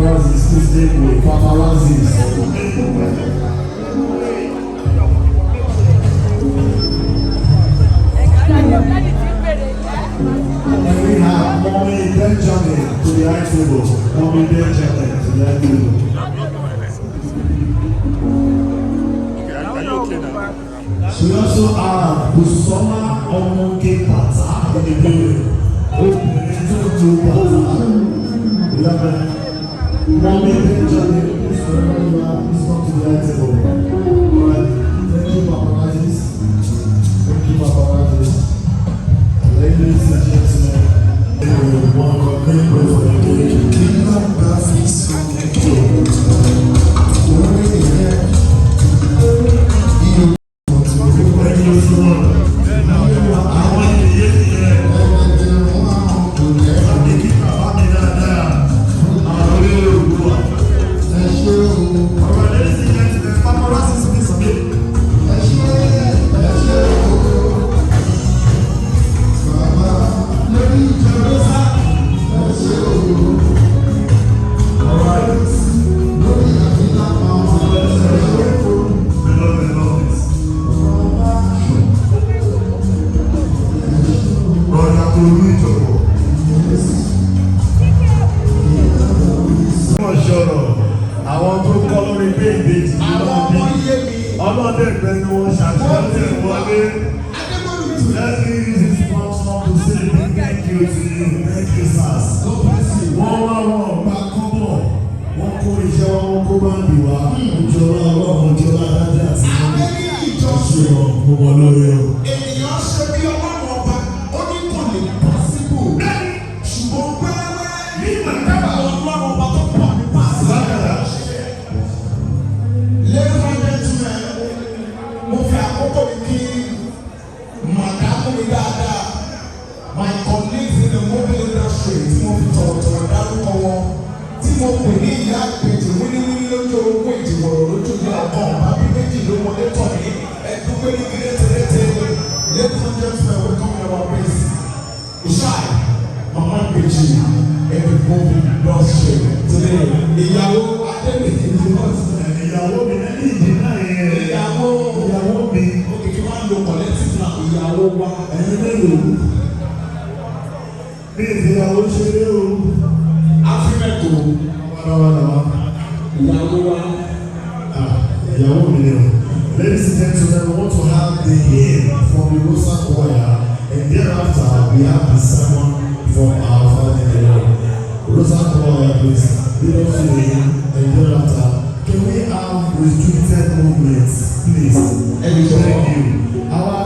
Paparazzis, please make way. Paparazzis. And we have Mommy Benjamin to the high table. Mommy Benjamin to the high table. Okay, are you okay now? We also have Busola Omoke Bata in the building. Obìnrin tó ju bàtà. We have Mommy Benjamin, please, wherever you are, please come to the high table. Alright, thank you, paparazzis. Thank you, paparazzis. Ladies and gentlemen, we want to make way for the cake. Kí ló ń bá fi sùn orí rẹ̀ iyo tó Thank you so much. Àwọn ènìyàn nìyẹn. ẹgbẹ̀rún àwọn kò lẹ́rù. Bá mi kí bàbá mi dáadáa. Àwọn olóyè Òdùwà. Ẹ ṣé o. Alright, ladies and gentlemen, paparazzis, please make Ẹ ṣé, ẹ ṣé o. Bàbá lórí ìjọba, ẹ ṣé o. Alright. Lórí àfihàn kan, ẹ ṣé o. I love this. Bàbá. Brother Tolu Ìjọ̀bọ̀. Wọ́n sọ̀rọ̀ àwọn tó kọ́ lórí pé ìbejì ni Àwọn wọ́n ọmọ bí. yé mi. Ọlọ́dẹ gbẹnu wọn ṣàṣẹ wọlé. Adébólú tù. Let me use this platform to say a big thank you to you. Thank you, sirs. God bless you. Wọ́n wá wọn gba kọ́bọ̀. Wọ́n kó iṣẹ́ wọn, wọ́n kó band wá. Ojú ọlá Ọlọ́run, ojú ọlá Dájú àti Mọ́mí. Adéní Ṣé ìjọsìn. wọn mo mọ lórí o. Ènìyàn ṣe bí Ọlọ́run ọba, ó ní kò lè possible. Ṣùgbọ́n wẹ́rẹ́wẹ́rẹ́, dábàá Ọlọ́run ọba tó pọ̀ ní pàṣẹ. Bákàrà. Ladies and gentlemen, mo fi àkókò yìí kí màdámù mi dáadáa, my colleagues in the movie industry tí mo fi tọ̀wọ̀tọ̀wọ̀ dárúkọ wọn, tí mo pè ní ìyá ìbejì wíníwíní lójú orogún ìdìbòrò lójú ní ọkàn bàbí méjì ló wọlé tọ̀ ní ẹdún pé ní gírí tẹ́lẹ̀tẹ́. Ladies and gentlemen, welcome in our place. Ishai, Mama Ìbejì in the movie industry today. Ìyàwó Adébíyì Ìyàwó mi ní ìdí náà yẹn. Ìyàwó. Ìyàwó mi. Òkè kí wọ́n lo collective now, ìyàwó wa. Ẹ̀yin mélòó? Bí ìfìyàwó ṣeré o. Áfíríkò. Wàràwàrà. Ìyàwó wa. Ah, ìyàwó mi ni o. Ladies and gentlemen, we want to have the hymn from the Rosa Choir, and thereafter we have the sermon from our Father in the Lord. Rosa Choir, please lead us to the hymn, and thereafter, can we have restricted movements, please? Ẹ jọ̀ọ́. Thank you. Our